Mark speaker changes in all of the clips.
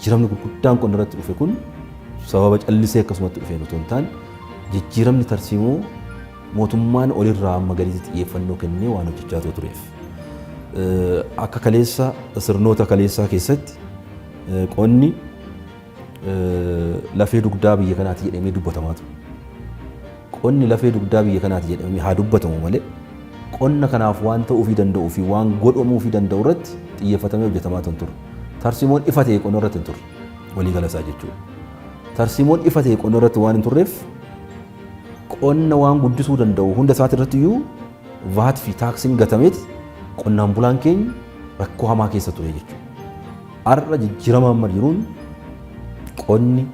Speaker 1: Jijjiiramni gurguddaan qonna irratti dhufe kun sababa callisee akkasumatti dhufeen otoo hin taane, jijjiiramni tarsiimoo mootummaan olirraa amma gadiitti xiyyeeffannoo kennee waan hojjechaa tureef. Akka kaleessa, sirnoota kaleessaa keessatti qonni lafee dugdaa biyya kanaati jedhamee dubbatamaa ture. Qonni lafee dugdaa biyya kanaati jedhamee haa dubbatamu malee, qonna kanaaf waan ta'uufii danda'uu fi waan godhamuufii danda'u irratti xiyyeeffatamee hojjetamaa hin turre. Tarsiimoon ifa ta'e qonna irratti hin turre, waliigala isaa jechuudha. Tarsiimoon ifa ta'e qonna irratti waan hin turreef, qonna waan guddisuu danda'u hunda isaati irratti iyyuu VAT fi taaksiin gatameeti qonnaan bulaan keenya rakkoo hamaa keessa ture jechuudha. Har'a jijjiirama amma jiruun qonni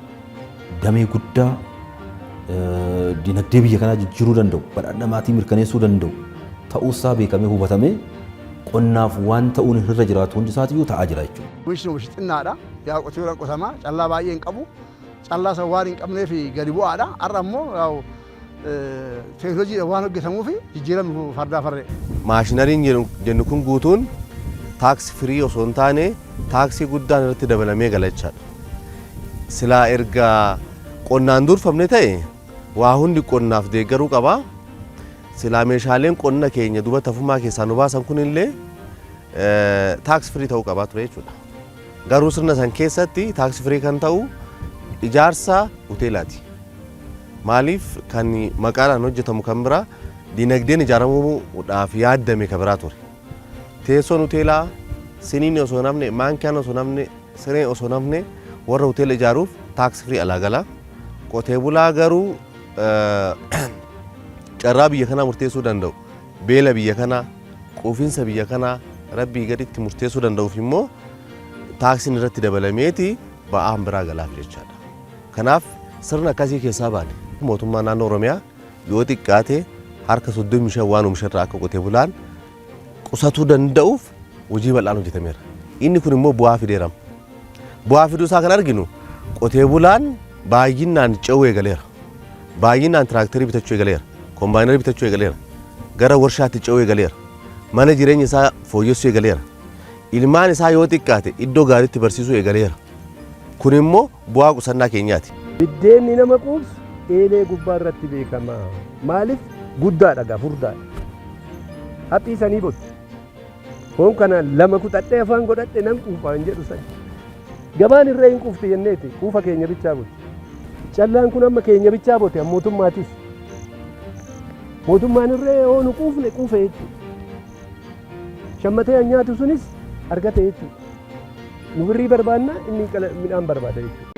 Speaker 1: damee guddaa dinagdee biyya kanaa jijjiiruu danda'u, badhaadhina maatii mirkaneessuu danda'u ta'uusaa beekamee hubatamee, qonnaaf waan ta'uun irra jiraatu hundi isaatiyyuu ta'aa jira jechuudha.
Speaker 2: Oomishni oomishi xinnaadha. Yaa qotee qotamaa callaa baay'ee hin qabu. Callaa san waan hin qabneef gadi bu'aadha. Har'a immoo teekinooloojiidhaan waan hojjetamuuf jijjiiramni fardaa farree.
Speaker 3: Maashinariin jennu kun guutuun tax free osoo hin taane, taaksii guddaan irratti dabalamee gala jechaadha. Silaa erga qonnaan durfamne ta'e, waa hundi qonnaaf deeggaruu qaba. Silaa meeshaaleen qonna keenya duba tafummaa keessaa nu baasan kunillee tax free ta'uu qabaa ture jechuudha. Garuu sirna san keessatti tax free kan ta'u ijaarsa hoteelaati. Maaliif? Kan maqaadhaan hojjetamu kan biraa, dinagdeen ijaaramuudhaaf yaaddame kan biraa ture. Teessoon hoteelaa, siniin osoo namne, maankiyaan osoo namne, sireen osoo namne, warra hoteela ijaaruuf tax free alaa gala. Qotee bulaa garuu carraa biyya kanaa murteessuu danda'u, beela biyya kanaa, quufinsa biyya kanaa rabbii gaditti murteessuu danda'uuf immoo taaksiin irratti dabalameeti ba'aan biraa galaaf jechaadha. Kanaaf sirna akkasii keessaa baane. Mootummaan naannoo Oromiyaa yoo xiqqaate harka 35 waan oomisharraa akka qotee bulaan qusatuu danda'uuf hojii bal'aan hojjetameera. Inni kun immoo bu'aa fideerama. Bu'aa fiduu isaa kan arginu, qotee bulaan baay'inaan ce'uu eegaleera. Baay'inaan tiraaktarii bitachuu eegaleera. Kombaayinarii bitachuu eegaleera. Gara warshaatti ce'uu eegaleera. Mana jireenya isaa fooyyessuu eegaleera. Ilmaan isaa yoo xiqqaate iddoo gaariitti barsiisuu eegaleera. Kun immoo bu'aa qusannaa keenyaati.
Speaker 4: Biddeenni nama quubsu eelee gubbaa irratti beekama. Maaliif? Guddaadha gaa, furdaadha. Haphii sanii botte. Foon kana lama kutadhee afaan godhadhe nan quufa hin jedhu sani. Gabaan irra hin quufti jenneeti, quufa keenya bichaa bote. Callaan kun amma keenya bichaa bote, mootummaatis. Mootummaan irree yoo nu quufne quufe jechuudha. Shammatee nyaatu sunis argate jechuudha. Nu birrii barbaanna, inni midhaan barbaada jechuudha.